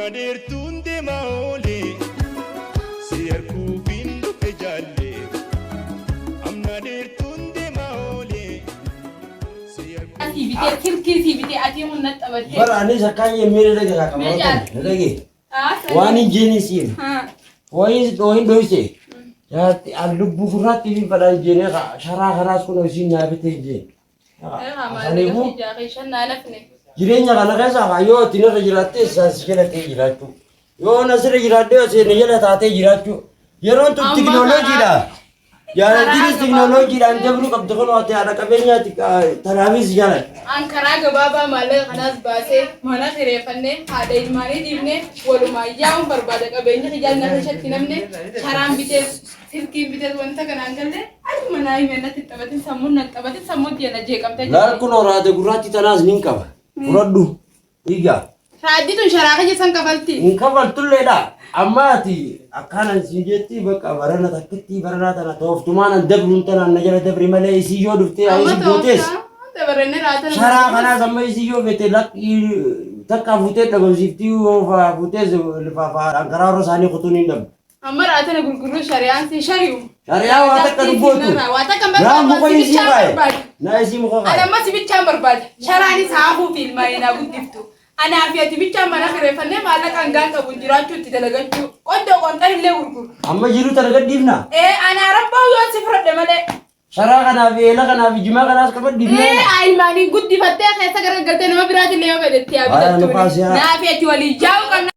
Amna dheertuun deemaa oolee si arguufin dhufe jaallee. Amna dheertuun deemaa oolee si arguufin. Asii bitee silkii sii bitee atii mun natti taphattee. Bara anis akkaan yemmee na dhaga'a qaba. Mee jaal. Na dhagaye. Haa, Waan hin jeenin siin. Haa. Wayin dhoohin dhoyse. Jaarti an lubbuu gurraatti hin fadhaa hin jeenee sharaa kanaas kun isiin naa bitee hin jeen. Saniifuu jireenya kana keessa yoo ati narra jiraatte isaan si jala ta'ee jiraachuu. Yoo na sirra jiraadde asii na jala taatee jiraachuu. Yeroon tun Amma tikinooloojiidha. Jaalaltiinis karaa tikinooloojiidhaan dabruu qabdi kun ati haadha qabeenyaati tanaafis jaalladha. An karaa gabaabaa maallaqa kanaas baasee mana kireeffannee haadha ilmaanii dhiibnee walumaan yaa'uun barbaada qabeenya kiyyaan na keessatti namne karaan bitees silkiin bitees wanta kanaan galle ati manaa hime natti hin taphatin sammuun nan taphatin sammuun tiyya na jeeqamtee Laal jirti. kun horaate gurraatti tanaas nin qaba. Fudhadhu. Dhiigaa. Raajji tun sharaa kiyya san kafalti. Hin kafaltulleedha. Amma ati akkaan siin jetti bakka barana takkitti baranaa tana tooftumaan an dabruun tanaan na jala dabri malee isii yoo dhuftee Amma isii gootees. tooftaa dabarannee raatana. Sharaa kanaas amma isii yoo fete lakkii takka fuutee dhabamsiiftii yoo fuutees faadhaan karaa warra isaanii kutuun hin dhabdu. Amma raatana gurguruu shari'aan si shari'u. Shari'aa waa takka dubbootu. Waa takka hin Naa muka barbaadu. Si isii bichaan kaaye. barbaadu. Naa isii muka Ana kaaye. amma si bichaan barbaada. Sharaanis haafuu fi ilmaanii naa guddiftu. Anaa fi ati bichaan mana kireeffannee maallaqa hangaan qabu jiraachuu itti dalagachuu. Qoddoo qonxan illee gurguru. Amma jiru tana gadhiifna. Ee anaa rabbaa yoo si fudhadhe malee. Sharaa kanaa fi eela kanaa fi jimaa kanaas qabadhiifna. Ee ilmaanii guddifattee keessa garagaltee nama biraatillee yoo fedhe itti haa Haa, bitattuuni. nu kaasi haa. Naa fi ati walii jaa'uu qabna.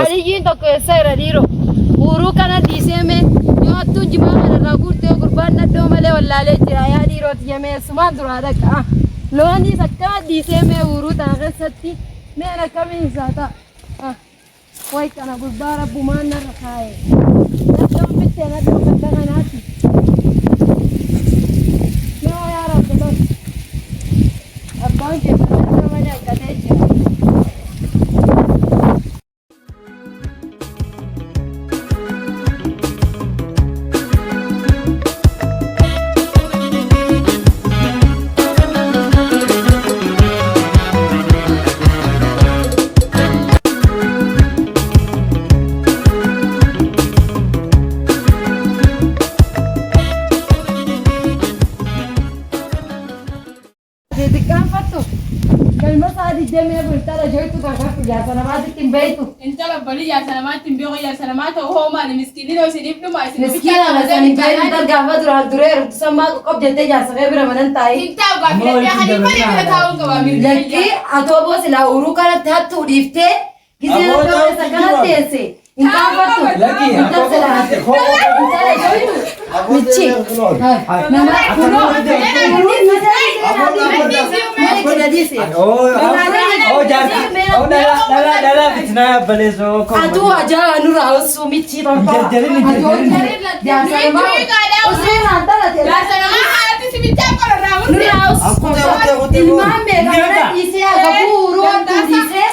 Aliyyiin tokko eessa jira dhiiroo? Huuruu kana dhiisee mee yoo hattuun jimaa kana irraa guurte yoo gurbaan nadhoo malee wallaalee jira yaa dhiiroo tiyya mee sumaan duraa dhaqa. Looniis akkana dhiisee mee huuruu tana keessatti mee an akkamiin isaa ta'a? Way kana gurbaa rabbumaan narra kaa'e. Nadhoon bittee nadhoon ganda kanaati. Mee yaa rabbi lol. Abbaan keessa nadhoo malee hanqatee jira. Xixiqqaanfattu galma isaa 24 intala joytu gargaartu jaarsa namaatitti hin beektu. Intala balii jaarsa namaatti hin beeku jaarsa namaa ta'u hoo maali miskiinni hoo isiniif dhuma isin Miskiina masan hin beektu intal gaafa duraan duree heerumtu sammaa qoqqob jettee jaarsa kee bira manan taa'ii. Hin taa'u gaafi dadhaa kan hin bane bira taa'uun qaba mirga. Lakkii atooboo silaa uruu kanatti hattuu dhiiftee gisee Aboo rakkoo ta'u keessa kana jijjiirama. teesse hin qaanfattu. Lakki, Intal silaa intala joytu michi nama kunoo uruun Atuu ajaa nurraa osoo michii tortora. Jarjarin, jarjarin. Jaarsa namaa osoo irraan dhalate. Jaarsa namaa haati si bichaa qorarraa murte. Nurraa osoo ilmaan meeqa mana dhiisee agabuu uruu hattuu dhiisee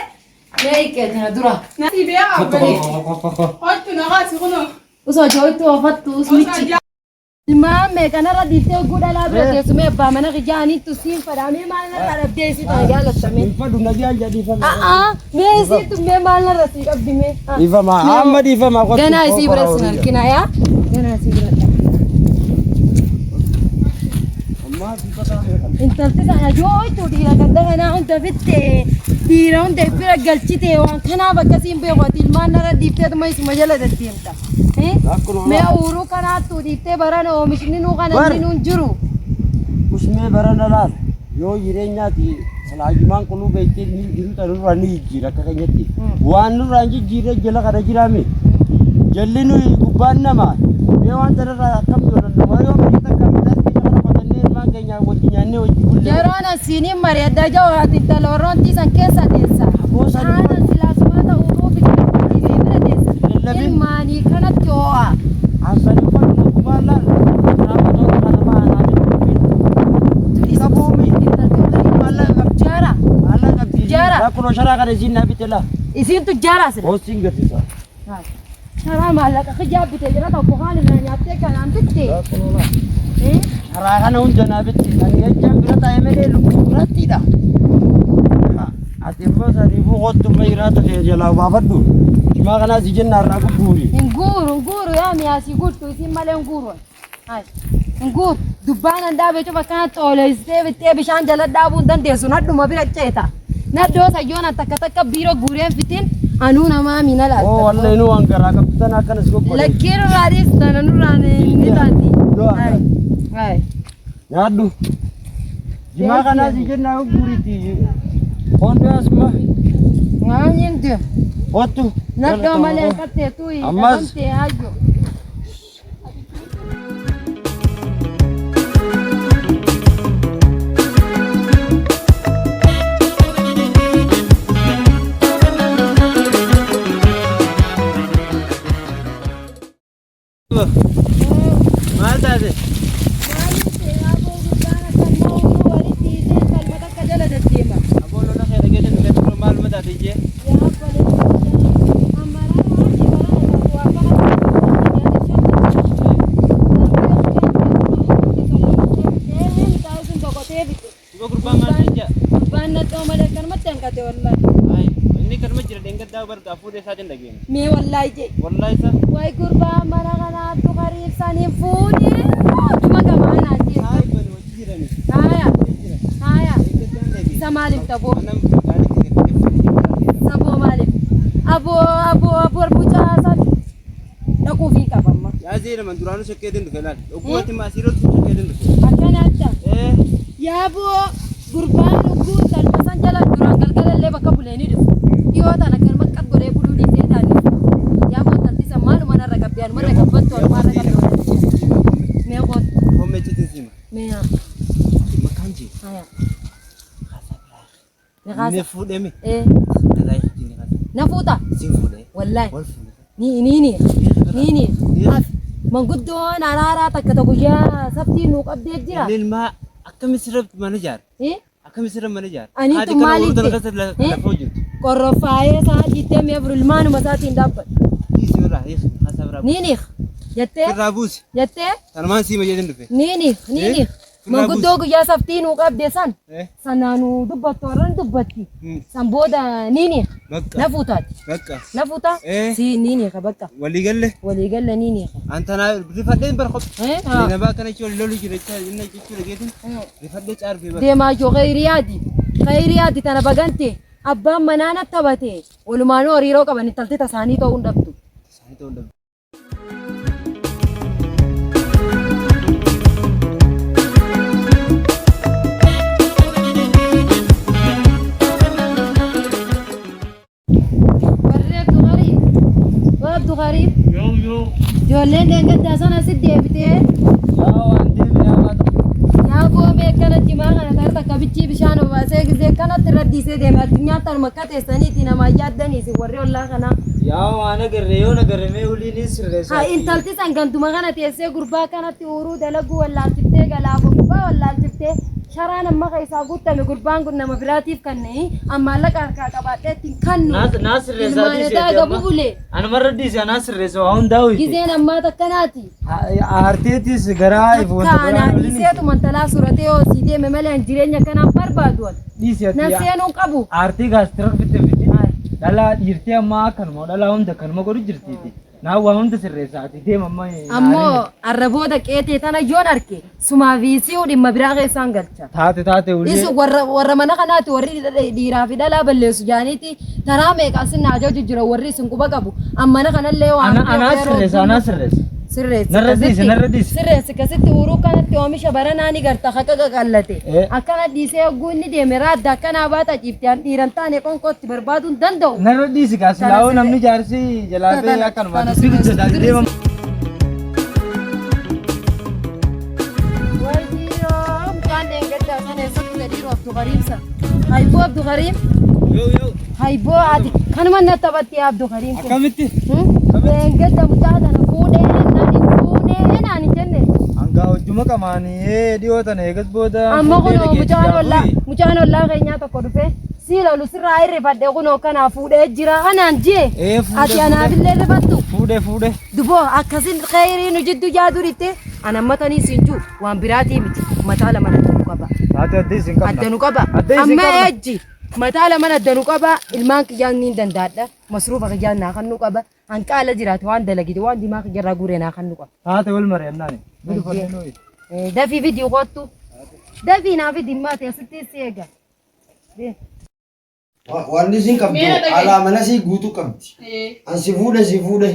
mee hiqqeetina dura. Si beekaa abbalii. Hottu na kaasi kunoo. Osoo joytu ofattu michi. Ilmaan meeqa narra dhiiftee oguu dhalaa bira teessumee abbaa mana kijaaniittu siin fadhaamee maal narraa dhabdee isii tana jaalattamee. Hin fadhu nagaan jedhiifama. A'aa mee isii tun mee maal narra sii qabdi mee. Dhiifama amma dhiifama kottu. Ganaa isii bira sin harkina yaa. Ganaa isii bira. Intalti sana jooytu dhiira ganda kanaa hunda fitte dhiira hunda bira galchite waan kanaaf akkasiin beeku ati ilmaan narra dhiifteetuma isuma jala deddeemta. Mee uuruu kanaattuu dhiiftee barana oomishni nuu kana Bar. inni nuun jiru. Usmee barana laal yoo jireenyaati salaajumaan kunuu beektee ni jiru tan nurraa ni jijjiira akka keenyatti. Waan nurraa hin jijjiirre jala kana jiraame. Jalli nuyi gubbaan nama mee waan tanarraa akkam yoonannu waa yoo biyya takka midhaan keenya kana qotannee ilmaan keenya wajji nyaannee wajji bulle. Yeroon asiiniin mari'adhaa jiru ati intala warroon tiisan keessa teessa. Aboo san Aanan silaasumaa ta'uu bira teessa. Lallabin. Ilmaanii kanatti ho'a. Asani uffatu gubbaan laal. Kanaaf otoo kana baanaa jiru. Sabuumi. Maallaqa qabdi. Jaara. Maallaqa qabdi. Jaara. Kunoo sharaa kana isiin naa bitte laa. Isiin tujjaaraa sila. Hoostiin garsiisa. Sharaa maallaqa kijaa bite jira tokko kaan irraa nyaattee kanaan bitte. Sharaa kana hunda naa bitte. Ani jechaan bira taa'e malee lubbuu biraattiidha. Ati immoo saniifuu kottu jiraata kee jalaa baafadhu. Jimaa kanaas ijennaa irraa gugguuri. Hin guuru hin guuru yaa mi'aasii guurtu isiin malee hin guuru. Hai. Hin guuru. Dubbaan an dhaabee cufa akkana xooleessitee bittee bishaan jala dhaabuu hin dandeessu. Nadhuma bira ceeta. Nadhoo sayyoon an takka takka biiroo guureen fitiin anuu namaa miina Oo laata. wallahi nu waan garaa qabdu tana akkanas goggodhe. Lakkee nurraa dhiistu tana nurraan ni taati. Yoo Hai. Hai. Nyaadhu. Jimaa kanaas ijennaa gugguuritti. Kottu asuma. Waan hin deemu. Kottu. Nadhoo malee hin katteetu. Ammas. Dhabamtee hayyoo. Maal taate? Aboo lola kee dhageesse dhufee ture maaluma taate jee? Duba gurbaa maal siin jaa? Hayi inni kanuma jira dheengaddaa bargaa fuudhee isaatiin dhageenya. Mee wallaahi jee. Wallaahi isa. Wayi gurbaa mana kanaattu qariibsaniin fuudhee tuma gamaanaa jee. Hayi bani hojii jirani. Haaya haaya Dheengaddaan dhageenya. isa maaliif taboo? Anam gaariitti kee fuudhee jira. Saboo maaliif? Aboo aboo aboo mucaa san dhaquufii qaba amma. Yaa zeera man duraanuu shakkeetiin dhufe laal. Ogummaatti maasii irratti shakkeetiin dhufe. Akkana adda. Ee Yaaboo gurbaan lubbuu salma san jala duraan galgalallee bakka bulee ni dhufu. Dhiyoo tana galma qab godhee buluu dhiisee taani. Yaaboo taltisa maaluma narra qabdi anuma narra qabbattu anuma narra qabdi. Mee qoot Hommechitiin sima. mee haa. Makaan jee. Haya. Inni Nikaasa. fuudhee mi? Ee Dalaa jini kana. na fuuta. Siin fuudhee. Wallaahi. Wal fuudhee. Ni ni ni ni ni. Manguddoon araaraa takka tokko guyyaa sabtiin nuu qabdee jira. Inni ilmaa akkami sirratti mana ijaara? Eh? Akkami sirra mana ijaara? Anitu Haati kana maaliif warra ta'e? keessa Eh? lafa hojjetu. Qorrofaayee sa'a digdamii afur ilmaanuma isaatiin dhaabbata. Dhiisi irraa hiiki haasaa biraa Ni ni jettee Irraa buusi. jettee Tanumaan siima jedhin dhufe. ni ni ni ni Eh? manguddoo guyyaa sabtii nuu qabde san Eh? sanaanuu dubbattu warran dubbatti Hmm. san booda ni ni Bakka. na fuutaati Bakka. na fuuta Eh? si ni ni bakka Walii galle. walii galle ni ni Antanaa rifadheen bar kophee. Eh? Haa. Nama kana jechuun lolu jira jechuudha jechuudha geetin. Rifadhee caarfee bar. Deemaa joo khayriyaati khayriyaati tana bagante abbaan manaana taphate walumaanuu hariiroo qaban intalti tasaanii ta'uu hin dhabdu. Isaanii ta'uu hin dhabdu. Warri Abdu Gariib waa Abdu Gariib Yoo yoo. ijoolleen deeggartaa sana asitti deebitee Yaa waan deeme yaa baatu. yaa goomee akkana jimaa kana tarta akka bichii bishaan obaasee gisee kanatti irra dhiisee deeme addunyaa tanuma akka teessaniiti namaa yaaddaniisi warri ollaa kanaa. Yaa waan agarre yoo agarre mee uliin sirreessa. Haa intalti san ganduma kana teessee gurbaa kanatti uuruu dalaguu wallaalchiftee galaa gurbaa wallaalchiftee sharaan amma keessaa guutame gurbaan kun nama biraatiif kanneen ammaan laqa harkaa qabaadhee ittiin kannu. Naa sirreessaa Ilmaan edaa gabu bulee Anumarra dhiise anaa sirreessa waa hundaa hoyite. gizeen ammaa takkanaati. Aarteetis garaa if wanta Takka anaa biraan olini. dhiiseetu mantalaa suratee yoo sii deeme malee an jireenya kanaan barbaadu an. Dhiise ati. Na seenuu qabu. Aartii gaastira fitte fitte. Dhalaa dhiirtee ammaa akkanuma dhalaa hunda akkanuma godhu jirtiiti. Naa waa hunda sirreessa ati deema amma. Ammoo arra booda qeetee tana yoon arke sumaa fi si'uu dhimma biraa keessaan galcha. Taate taate ulee. Isu warra warra mana kanaati warri dhiiraa fi dhalaa balleessu jaaniiti taraa meeqa asin na ajaju jira warri isin quba qabu. Ammana kanallee waan Anaa sirreessa anaa sirreessa. Sirreessi. Narra dhiisi, narra dhiisi. Sirreessi akkasitti uruu kanatti oomisha baranaa ni garta haqa qaqallate. Eh. Akkana dhiisee hogguu inni deeme raadda akkanaa baata ciifte an dhiiran taane qonqootti barbaaduu hin danda'u. Narra dhiisi kaa silaa'oo namni jaarsi jalaa Tana- ta'e akkanuma tana dubbii sirreessi. guddataa deema. Wayyoo mucaan dheengaddaa sana eessatti gadiiru Abdugariim sana. Hayboo Abdugariim. Yoo yoo. Hayboo ati kanuma na taphatti Abdugariim kun. Akkamitti? Dheengadda mucaa sana fuudhee nani fuudhee naan hin jenne. Hangaa hojjuma qamaanii dhiyoo tana eegas booda. Amma kunoo mucaan ollaa mucaan ollaa keenyaa tokko dhufe sii lolu sirraa hirrifadhe kunoo kanaa fuudhee jira kanaan jee Ee, fuudhee, ati anaafillee rifattu Fuudhee fuudhee. duboo akkasin kheyrii nu jiddu jaadu dhifte an ammatanii siin juu waan biraatii miti mataa lama adda nu qaba Taate adda isin qabna. adda nu qaba Adda isin amma qabna. ejji Mataa laman adda nu qaba. Ilmaan kiyyaan niin danda'adha. Masruufa kiyyaan naa kannuu qaba. Hanqaala jiraate waan dalagite waan dimaa kiyyarraa guure naa kannuu qaba. Haate wal mari'annaani. Ni dhufannee nuyi. Dafii fidii kottu. Dafii naa fidi maate asitti si eega. Wanni isin qabdu Miira dhagaye. alaa mana sii guutuu qabdi. An si fuudhe si fuudhe.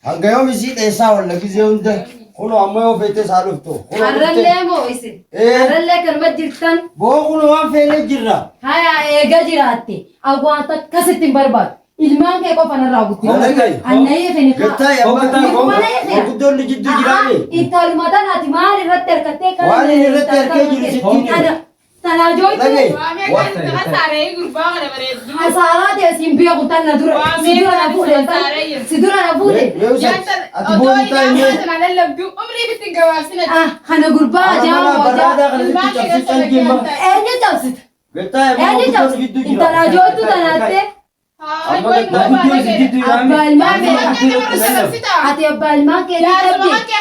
Hanga yoom isii dheessaa walla gizee hunda. Kunoo amma yoo feete isaa dhuftu. Kunoo dhufte. Har'allee moo isin? Har'allee kanuma jirtan. Boo kunoo waan feene jirra. Haya eega jiraatte. Awwaanta akkasitti hin barbaadu. Ilmaan kee qofa narraa guddifadhu. Dhagaye. Annayee fini haa. Gattaa Hoggataa, amma Mana eegee. gurguddoonni jidduu jiraame. Intaluma tanaati maal irratti harkattee kana Waan inni irratti harkee jiru sitti himi. Kana tanaa jooytu Dhagaye. Waamee kan itti hasaaree gurbaa kana bareeddu. hasaaraa ta'e siin beeku tan na dura si dura na fuudhe si dura na fuudhe. Mee usat ati booni taa'ee. Kana lallabdu umrii bitti gabaabsina. Ah kana gurbaa Mana ajaa'iba barraada kana sitti cabsisan jimma. Eenyu cabsita? Gattaa amma Eenyu gurguddoonni cabsita? jidduu jira. Intala jooytu tanaattee Manguddoo si jidduu jiraame. abbaa ilmaan meeqa? Ati abbaa ilmaan keetii dhabde. Ati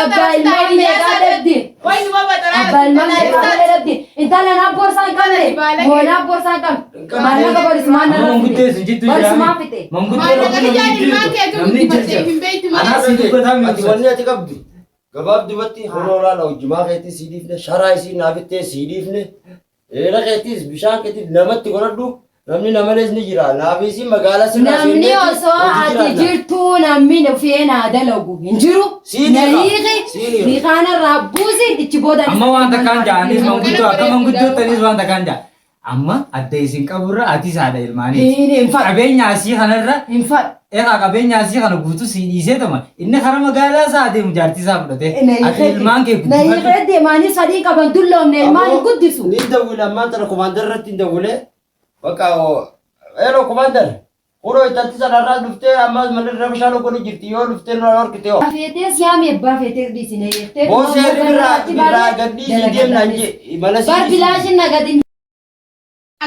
abbaa ilmaan meeqaa dhabde? Abbaa ilmaan meeqaa dhabde? Intala naa boorsaa hin qabne. Moonaa boorsaa hin qabne. Maallaqa borisummaa Amma narra manguddoo fite. si jidduu jiraame. Borisummaa fite. Manguddoo namni jajjaba. Anaa si dubbataa Ati miti. wanni ati qabdu gabaabdumatti horoo laala hojjumaa keetii sii dhiifne sharaa isii naafittee sii dhiifne dheera keetiis bishaan keetiif namatti godhadhu namni namalees ni jira naafi isii magaalaa sirraa Namni osoo ati jirtuu namni dhufee naa dalagu hin jiru. Siin Na irraa. hiiki. Siin irraa. Hiikaanarraa buusi ichi booda. Amma waan takkaan ja'anis manguddoo akka manguddoo tanis waan takkaan ja'a. Amma adda isin qaburra atis haadha ilmaaniiti. Hin fadhu. Qabeenya asii kanarra Hin fadhu. egaa qabeenya asii kana guutuu si dhiisee tuma inni kara magaalaa isaa adeemu jaartii isaa fudhatee ati ilmaan kee Na guddifadhu. hiikee deemanii sadii qaban dulloomne ilmaan hin guddisu. Ni dawwile ammaan tana komaandar irratti hin dawwile bakka eeloo komaandar kunoo intalti sanarraa dhuftee ammas mana irra bishaan oggolii jirti yoo dhuftee nurraa horkite yoo. Feetee siyaame abbaa feetee dhiisine jettee. Boosee irraa irraa gadhiisii deemnaan jee mana sii Bar dhiisii. bilaashin nagadin.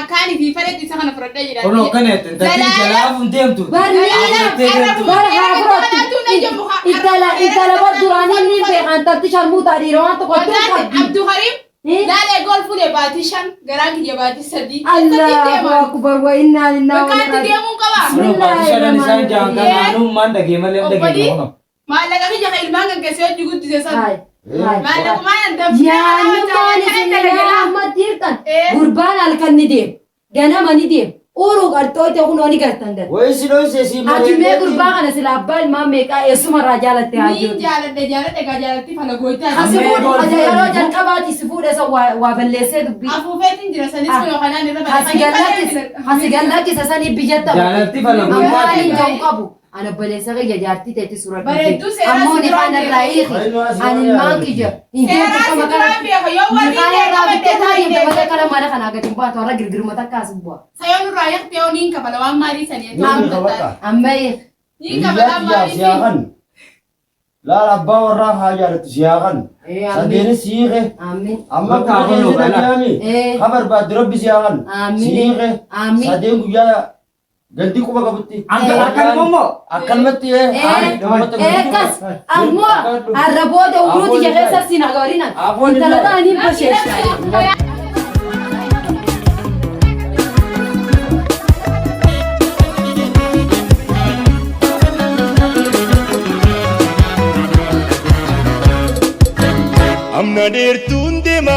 Akkaanii fi fadhetti isa kana fudhadhee jira. Kunoo akkana jette intalti jalaa fuun deemtu. Bar Bar haa fudhattu. Intala intala bar duraanii ni beekan talti sharmuutaa dhiira waan tokko tun qabdi. Abduu Karim laalee gool fuudhee baatii 5 garaan kiyya baatii 3. Allahu akbar wa inna lillahi wa Bakka inna itti ilaihi deemuun qaba. Kunoo baatii shanan isaan ja'an kanaanummaan dhagee malee hin dhageenye kunoo. Maallaqa kiyya kan ilmaan gaggeessee hojii guddise sana. Hai. Hai. Maallaqumaan danfee Yaannumaan isin amma jirtan gurbaan halkan ni deema. Ganama ni deema. Uruu qarxoote kunoo ni gartan gad. Wayi si dhoyse si Ati mee gurbaa kana sila abbaa ilmaan meeqaa eessumarraa jaalatte haa Ni jiru. jaaladhe jaaladhe gaa jaalatti fala gootaa. Asi fuudhe aja yeroo jalqabaati si fuudhe isa waa balleessee dubbii. Afuufeetiin jira sanis kunoo kanaan irra Hasi gallakkisa sanii biyyatti Jaalatti fala Amma gootaa. waan hin ta'u qabu. Ana obboleessa kiyya jaartii teetti suura Bareedduu seeraa Ammoo si ni duraan kana irraa hiiki. Ani ilmaan kiyya hin Seeraa si duraan beeka yoo warri Nikaan irraa bittee taa'ee deemte malee kana mana kanaa gadi hin baatu har'a girgiruma takka as bu'a. Sayoon irraa yakte yoo niin kafala waan maalii sanii Amma hiiki. Niin kafala maalii Siyaa kan laala abbaa warraa haa jaalattu siyaa kan sadeenis siiqe Amiin. amma Bakka kun hafuun keessa kana. dhagahame ha barbaaddu rabbi siyaa kan Amiin. siiqe Amiin. sadeen guyyaa gandi quba qabutti Akkanuma immoo akkanumatti Eekas ammoo har'a booda uruuti kiyya keessa siin agarina. Intala ta'anii basheessa. Amna dheertuun deema.